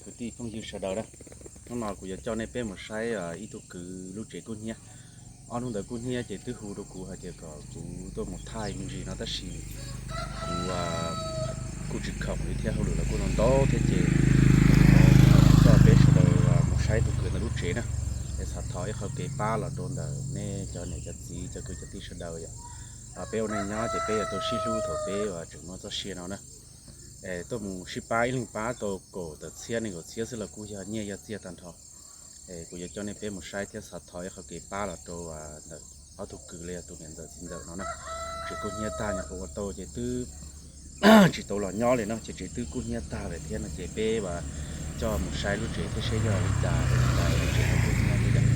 Kwv tij phooj ywg sawv daws na, hnub no kuv yuav coj nej peb mus saib ib tug kwv lub tsev kub hnyiab. Ob hnub ntawd kub hnyiab ces twb hu rau kuv hais tias kom kuv tuaj mus thaij me ntsis no tab sis kuv kuj tsis khoom li thiab, hauj lwm los kuj ntau ntau thiab ces coj peb sawv daws mus saib tus kwv ntawd lub tsev na. Es xav thov ib qho kev pab los rau ntawm nej cov niam cov txiv cov kwv cov tij sawv daws yom. Peb ua neej nyob ces peb yuav tau sib hlub thaum peb tseem muaj txoj sia no na. Tuaj mus sib pab ib leeg pab tau kaum tawm txhiab nees nkaum txhiab xwb los kuj yog nyiaj yog txiaj tag nrho. Kuv yuav coj nej peb mus saib thiab xav thov ib qho kev pab los rau ntawm ob tug kwv los yog tus niam ntxawm txiv ntxawm no na. Tsev kub hnyiab tag, nyuam qhuav ua tau ces twb tsis tau los nyob li no ces tsev twb kub hnyiab tag lawm thiab no ces peb coj mus saib lub tsev thiab seb yog li cas, lub tsev kub hnyiab li cas.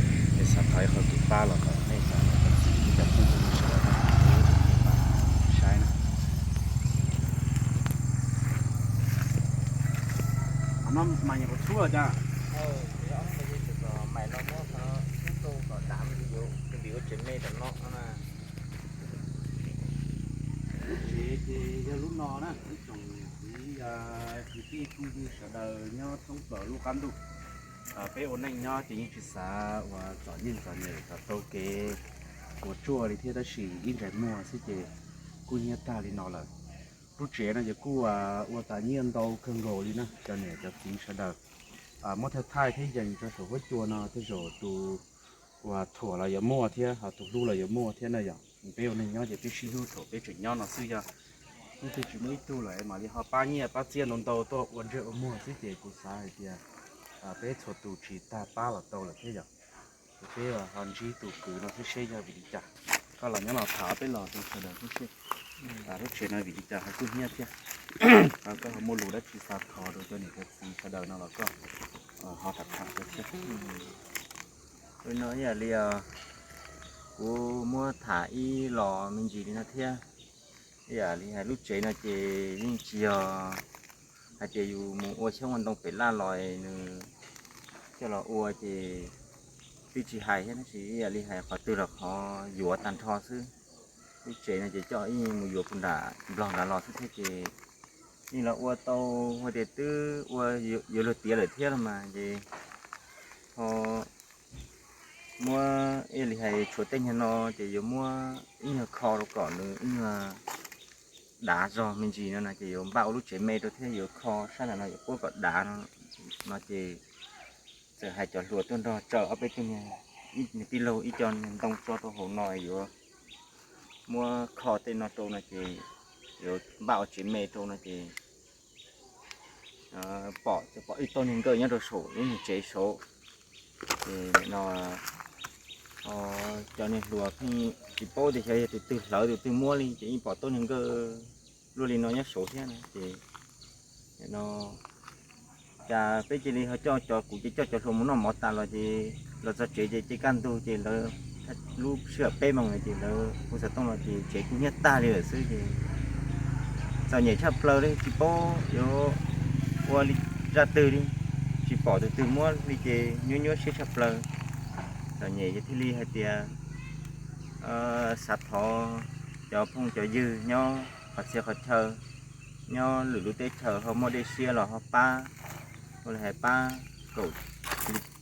Es xav thov ib qho kev pab los kom nej cov niam cov txiv cov phooj ywg sawv daws saib na. Mas nyuam qhuav txhub los cas? Mas no muab txhub rau kom dav, vim ua tsev me tom no na. Lub tsev ces yog lub no na, ib tsoom niam txiv kwv tij phooj ywg sawv daws nyob thoob plaws lub qab ntuj. Peb ua neej nyob ces yeej tsis xav uas txom nyem txom nyem kom tau kev puas tsuaj li thiab tab sis ib ntsais muag xwb ces kub hnyiab tag li no lawm. Lub tsev no ces kuj ua tas nyiaj ntau kawg nkaus li na cov niam cov txiv sawv daws. Muab thaij thaij thiab yees rau saum huab cua no tej zaum tus uas thuam los yuav muaj thiab ho tus hlub los yuav muaj thiab na yom. Peb ua neej nyob ces peb sib hlub thaum peb tseem nyob no xwb, yog leej twg tsis muaj ib tug lawm mam li ho pab nyiaj pab txiaj ntau ntau tuaj ua ntsej ua muag xwb ces kuv xav hais tias peb txhua tus tsis tag pab los tau lawm thiab yom. Ces peb ho ntsib tus kwv no thiab seb yog vim li cas. Koj los nyob no tham peb los rau sawv daws thiab seb lub tsev no vim li cas ho kub hnyiab thiab. Koj ho muaj lus dab tsi xav thov rau cov niam cov txiv sawv daws no los koj ho tham tham rau thiab. No ib yam li kuv muab tham ib los me ntsis li no thiab. Ib yam li hais lub tsev no ces yeej tsis yog hais tias yus mus ua xyoob ua ntoo pem laj los nws coj los ua ces twb tsis hais thiab tab sis ib yam li hais qhov twg los qhov yuav tag nrho xwb. Lub tsev no ces coj ib mus yuav puag nram Nplog nrad los xwb thiab ces yeej los ua tau hais tias twb ua yuav luag tiav lawm thiab los mas ces ho muab ib yam li hais tshuav tej nyuag no ces yuav muab ib nyuag kho rau kom nws ib nyuag dav zog me ntsis no na ces yuav npaj ua lub tsev me rau thiab yuav kho sab nram no yuav puab kom dav no ces txawm hais cov hluas tuaj nrog tsaws ob peb tug niag, ib niag tij laug ib co niag ntoo tso rau hauv no yuav muab kho tej no rau no ces yuav npaj ua tsev me rau no ces pom pom ib tug niag nkawj nyob rau saum lub niag tsev saud. Ces no cov niag hluas pheej tsis paub tias xyov yog tus twg hlawv tus twg muab li ces yeej pom tau niag nkawj luaj li no nyob saud thiab na ces no cas peb cia li ho coj cov, kuv ces coj cov hluas mus noj mov tas los ces los txog tsev ces kaj ntug ces lawv lub sij hawm peb moos no ces lawv hu xov tooj los ces tsev kub hnyiab tag li lawm xwb ces txom nyem tshaj plaws li tsis paub yuav ua li zaj twg li, tsis pom tus twg muab li ces nyuaj nyuaj siab tshaj plaws. Txom nyem ces thiaj li hais tias xav thov cov phooj cov ywg nyob qhov txhia qhov chaw, nyob lwm lub teb chaws ho muaj dej siab los ho pab, ua li hais pab kaum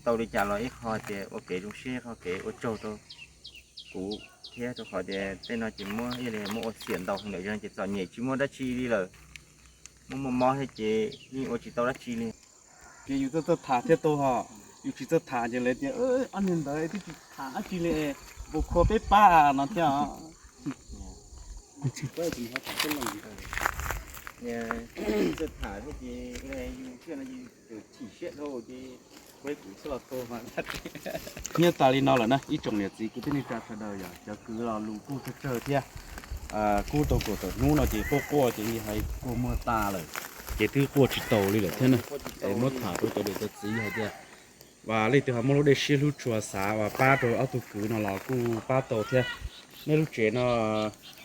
tau li cas los ib qho tias ua kev zoo siab ib qho kev ua tsaug rau kuv thiab rau qhov tias tej no ces muab ib yam li muab ua xiam ntau heev lawm ces txom nyem tsis muaj dab tsi li lawm. Muaj muaj mob thiab ces yeej ua tsis tau dab tsi li. Ces yus txawj txawj tham thiab tau hos, yus tsis txawj tham ces lawv tias ob niag ntawd twb tsis tham dab tsi li, puas khuv peb pab no thiab. Txawj tham thiab ces yus thiaj no ces chim siab dhau ces kuv kuv xwb los tau. Hnyiab tas li no lawm na ib tsoom niam txiv kwv tij neej tsa sawv daws yom, cov kwv los lus kuj tsawg tsawg thiab. Kub tau kaum tawm hnub no ces quaj quaj ces li hais quaj muag tas lawm, ces twb quaj tsis taus li lawm thiab na. Es muab tham rau cov niam cov txiv hais tias, uas leej twg ho muaj lub dej siab hlub tshua xav uas pab rau ob tug kwv no los kuj pab tau thiab. Neb lub tsev no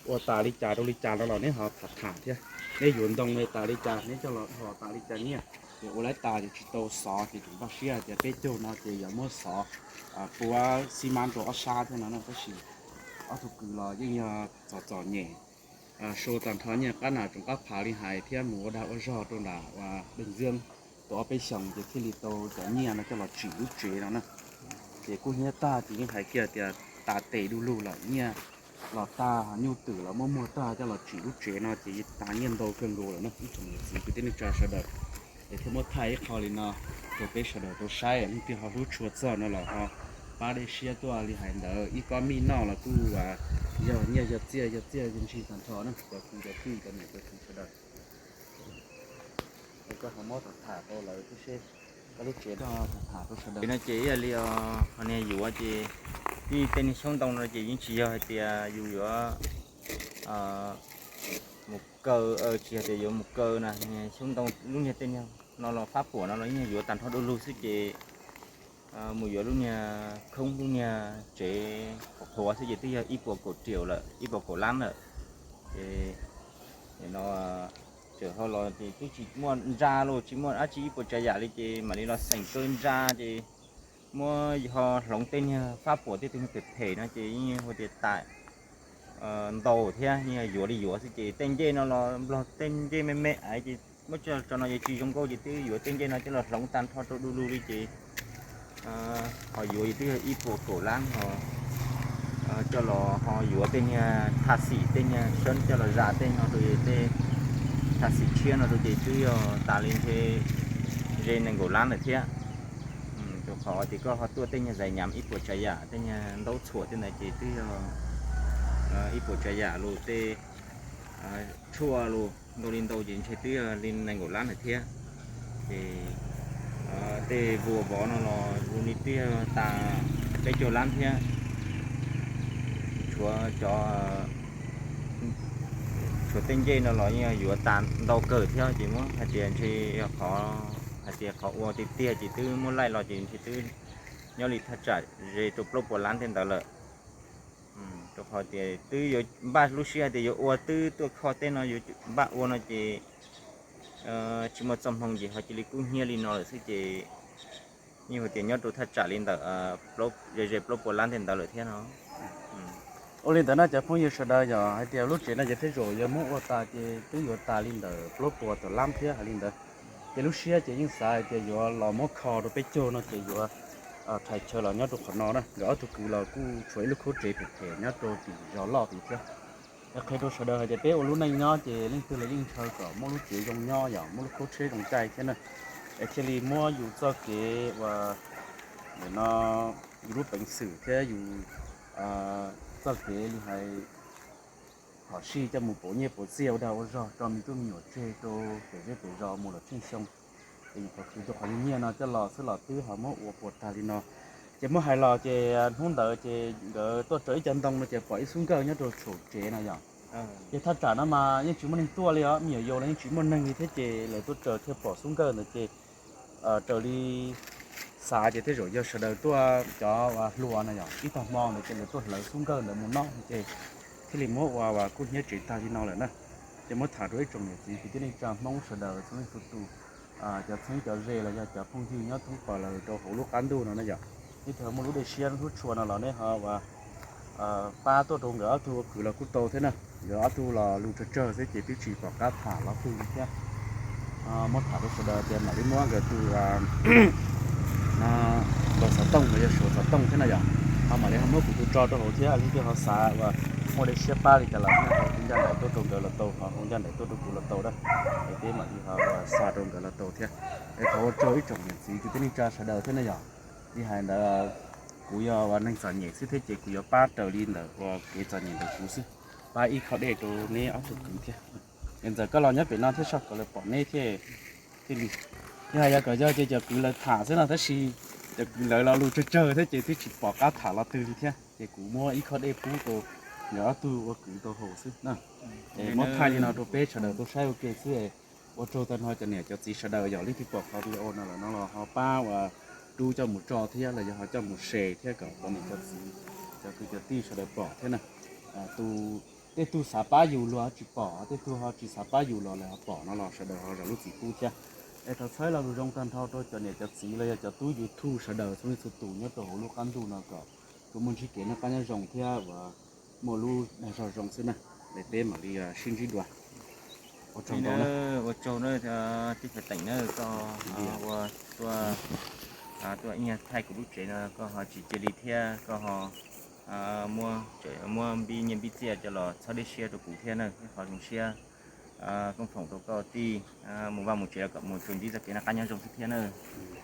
ua tas li cas rau li cas no los neb ho tham tham thiab. Neb yuav ntoo tas li cas, neb coj los dhos tas li cas nyiaj, ces ua lawv tas ces tsis tau xov ces tseem npaj siab hais tias peb caug no ces yuav muab xov puab xib mab rau ob sab thiab no na. Tab sis ob tug kwv los yeej yog txom txom nyem, sau tag nrho nyiaj qab nas tsoom qab phav li hais thiab mus ua dag ua zog rau nram uas Deej Ntxwb, tau ob peb xyoos ces thiaj li tau cov nyiaj no coj los tsim lub tsev no na. Ces kub hnyiab tag ces yeej hais kiag tias tas tes du lug lawm, nyiaj los tag, nyuj twm los muab muag tag coj los tsim lub tsev no ces tas nyiaj ntau kawg nkaus lawm na ib tsoom niam txiv kwv tij neej tsa sawv daws. Es thiaj muab thaij ib qho li no rau peb sawv daws tau saib, leej twg ho hlub tshua txog no los ho pab dej siab tuaj li hais ntawd, ib kob mij noj los kuj yog nyiaj yog txiaj, yog txiaj yog ntsig tag nrho na cov kwv cov tij cov niam cov txiv sawv daws. Koj ho muab tham rau lawv thiab seb koj lub tsev koj tham rau sawv daws no ces ib yam li ho niag yuav ces tej niag xyoob ntoo no ces yeej tsis yog hais tias yus yuav mus kaw, tsis yog tias yuav mus kaw na, niag xyoob ntoo lub niag tej niag no los fab puam no los yeej yuav tag nrho du lug xwb ces mus yuav lub niag khoob lub niag tsev qhuav qhuav xwb ces twb yog ib puas kaum riaum lawm, ib puas kaum lab lawm. Ces no tseem ho los ces twb tsis muaj ntsa los tsis muaj dab tsi ib puas tsav yam li ces mam li los xeem kaw ntsa ces muab ho hloov tej niag fab puam tej tus niag phem phem no ces yeej hu tias tas ntau thiab, yeej yuav li yuav xwb ces tej ncej no los nplog tej ncej me me aiv ces muab tso no yeej tsis zoo nkauj ces twb yuav tej ncej no coj los hloov tag nrho rau du lug li ces ho yuav ces twb yog ib puas kaum lab ho coj los ho yuav tej niag thaj xim tej niag sab coj los zam tej no rau tej thaj xim tshiab no rau ces twb yog tas li ntshe ze nees nkaum lab lawm thiab. Rau qhov tias koj ho tuaj tej niag zais nyam ib puas tsav yam tej niag ntaub txhuam tej ntawd ces twb yog ib puas tsav yam los tej tshuaj los ntau li ntau ces ntshe twb yog li nees nkaum lab lawm thiab. Ces tej vuas vov no los zoo li twb yog tas peb caug lab thiab. Tshuav cov, tshuav tej ncej no los yeej yuav tas ntau kawg thiab ces muab hais tias ntshe yog qhov hais tias qhov ua tiag tiag ces twb muab laij los ces ntshe twb nyob li thaj tsam ze rau plaub puas lab tej ntawd lawm. Rau qhov tias twb yuav npaj lub sij hawm tias yuav ua twb tuaj kho tej no yuav npaj ua no ces tsis muaj txoj hmoo ces ho cia li kub hnyiab li no lawm xwb ces yeej hais tias nyob rau thaj tsam li ntawm ze ze plaub puas lab tej ntawd lawm thiab no. Ua li ntawd no cov phooj ywg sawv daws yog hais tias lub tsev no ces tej zaum yuav muab ua tas ces twb yuav tas li ntawm plaub puas tawm lab thiab hais li ntawd. Ces lub siab ces yeej xav hais tias yuav los muab kho rau peb caug no ces yuav rhais chaw los nyob rau qhov no na. Nkawd ob tug kwv los kuj tshuav ib lub khaub tsev phem phem nyob rau tim zos loj tid thiab. Es qhia rau sawv daws hais tias peb ua lub neej nyob ces leej twg los yeej ntshaw kom muaj lub tsev zoo nyob yom, muaj lub khaub tsheb zoo caij thiab na. Es thiaj li muab yus txoj kev uas nim no yus lub peev xwm thiab yus txoj kev li hais phom sij coj mus pauv nyiaj pauv txiaj ua dag ua zog rau me tub me nyuam tseg rau pem zej pem zos mus los tsheej xyoo. Ces nyuam qhuav khwv tau qhov nyiaj no coj los xwb los twb ho muab ua puas tag li no. Ces muab hais los ces hnub ntawd ces nkawd tuaj raws ib co ntoo no ces pom ib xub nkawj nyob rau saum tsev no yom. Ces thaj tsam no mas yeej tsis muaj neeg tuaj li os, me nyuam yaus los yeej tsis muaj neeg li thiab ces lawv tuaj raws thiaj pom xub nkawj ntawd ces raws li xav ces tej zaum yog sawv daws tuaj cov hluas no yom, ib tag hmo ntawd ces lawv tuaj hlawv xub nkawj ntawd mus noj ces thiaj li muab ua kub hnyiab tsev tag li no lawm na. Ces muab tham rau ib tsoom niam txiv kwv tij neej tsa Hmoob sawv daws txhua leej txhua tus, cov txheeb cov ze los yog cov phooj ywg nyob thoob plaws los rau hauv lub qab ntuj no na yom. Neb twg muaj lub dej siab hlub tshua no los neb ho ua pab tuaj rau nkawd ob tug ua kwv los kuj tau thiab na. Nkawd ob tug los lus tsawg tsawg xwb ces twb tsis pom qab tham los twg li thiab. Muab tham rau sawv daws tias mam li muab nkawd tus npawg xov tooj los yog suav xov tooj thiab na yom. Ho mam li ho muab kuv tus tso rau hauv thiab, leej twg ho xav uas muaj dej siab pab li cas los ho hu ncaj nraim tuaj rau nkawd los tau, ho hu ncaj nraim tuaj rau kuv los tau na. Es peb mam li ho xa rau nkawd los tau thiab. Es thov ua tsaug ib tsoom niam txiv kwv tij neej tsa sawv daws thiab na yom. Li hais ntawd kuv yog ua neeg txom nyem xwb thiab ces kuv yuav pab raws li ntawm ua kev txom nyem ntawm kuv xwb, pab ib khob dej rau neb ob tug kwv thiab. Es ntxawm koj los nyob pem no thiab soj kom lawv pom neb thiab thiaj li. Yog hais yog kom yog ces cov kwv lawv tham xwb no tab sis cov kwv lawv los lus tsawg tsawg thiab ces twb tsis pom qab tham los twg li thiab ces kuv muab ib khob dej pub rau nkawd ob tug ua kwv tau haus xwb na. Es muab thaij li no rau peb sawv daws tau saib ua ke xwb. Ua tsaug tag nrho cov niam cov txiv sawv daws yog leej twg pom qhov video no lawm no los ho pab ua rub coj mus tso thiab los yog ho coj mus share thiab kom cov niam cov txiv cov kwv cov tij sawv daws pom thiab na. Tus, tej tug xav pab yus los ho tsis pom, tej tug ho tsis xav pab yus los lawv ho pom no los sawv daws ho zam lub txim pub thiab. Es thov txhawb lo lus zoo tag nrho rau cov niam cov txiv los yog cov tub YouTube sawv daws txhua leej txhua tus nyob rau hauv lub qab ntuj no kom tsuas muaj ntsib kev noj qab nyob zoo thiab uas muaj lub dag zog zoo xwb na. Es peb mam li sib ntsib dua. Ua tsaug na, tij Phav Teem na, koj ua tuaj, tuaj ib nyuag thaij kuv lub tsev no koj ho tsis cia li thiab koj ho muab, muab npib nyiaj npib txiaj coj los txhawb dej siab rau kuv thiab na, ib qho zoo siab. Koom foom rau koj tij, mus vaj mus tsev los kom mus tsuas ntsib txoj kev noj qab nyob zoo xwb thiab na.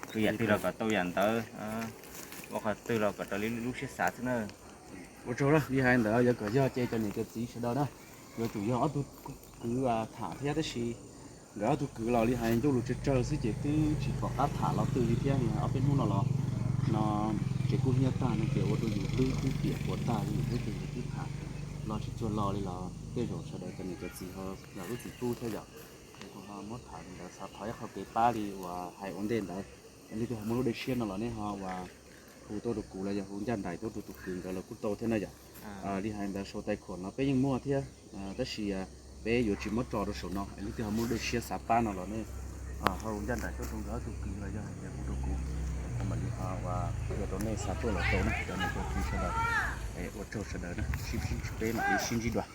Tsuas yam twg los kom tau yam ntawd, ua qhov twg los kom raws li lub siab xav xwb na. Ua tsaug na, li hais ntawd yuav kom yog ces cov niam cov txiv sawv daws na, yuav tsum yog ob tug kwv tham thiab tab sis nkawd ob tug kwv los li hais ncuj lus tsawg tsawg xwb ces twb tsis pom qab tham los twg li thiab li ob peb hnub no los no tsev kub hnyiab tag no ces ua rau yus hlwb twb piam puas tag li yus hlwb ces yus twb tham los tsis txuag lo li los tej zaum sawv daws cov niam cov txiv ho yog lub txim pub thiab yom. Es kuv ho muab tham li ntawd xav thov ib qho kev pab li uas hais ua ntej ntawd, leej twg ho muaj lub dej siab no los nej ho uas hu tuaj rau kuv los yog hu ncaj nraim tuaj rau tus kwv nkawd los kuj tau thiab na yom. Li hais ntawd saum tais khuam no peb yeej muaj thiab, tab sis peb yuav tsis muab tso rau saum no, es leej twg ho muaj lub dej siab xav pab no los nej ho hu ncaj nraim tuaj rau nkawd ob tug kwv los yog hais tias hu rau kuv, kuv mam li ho ua rau nej xav tuaj los tau na cov niam cov txiv sawv daws. Ua tsaug sawv daws na, sib ntsib peb mam li sib ntsib dua.